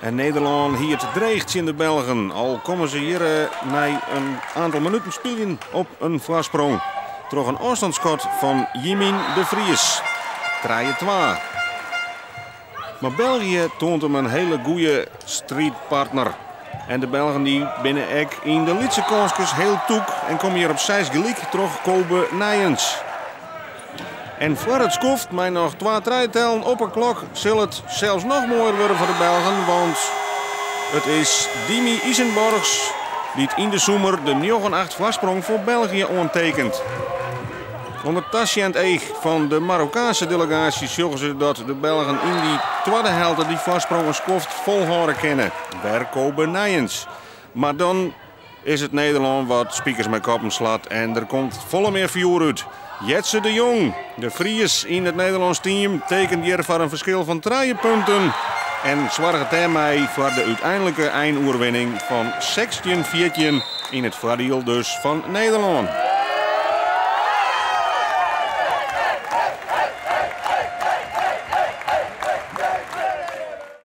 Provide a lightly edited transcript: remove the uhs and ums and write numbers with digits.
En Nederlân hie it dreech tsjin de Belgen, al komme se hjir nei in oantal minuten spyljen op in foarsprong troch in ôfstânsskot fan Jimin de Vries. 3-2. Mar België toant him in hiele goede striidpartner. En de Belgen dy binne ek yn de lytse kânskes hiel tûk en komme hjir op 6 gelyk troch Kobe Nijens. En foar it skoft, mei noch twa trije tellen op 'e klok, sil it sels noch moaier wurde foar de Belgen, want it is Dimi Isenborgs dy't yn de summer de 9-8 foarsprong foar België oantekenet. Under tasjend each fan de Marokkaanske delegaasje sjogge se dat de Belgen yn dy twadde helte dy foarsprong in skoft folhâlde kinne. Wer Kobe Nijens. Mar dan is it Nederlân wat spikers mei koppen slacht en der komt folle mear fjoer út. Jetse de Jong, de Fries yn it Nederlânsk team, tekenet hjir foar in ferskil fan 3 punten en soarget dêrmei foar de úteinlike einoerwinning fan 16-14 yn it foardiel dus fan Nederlân.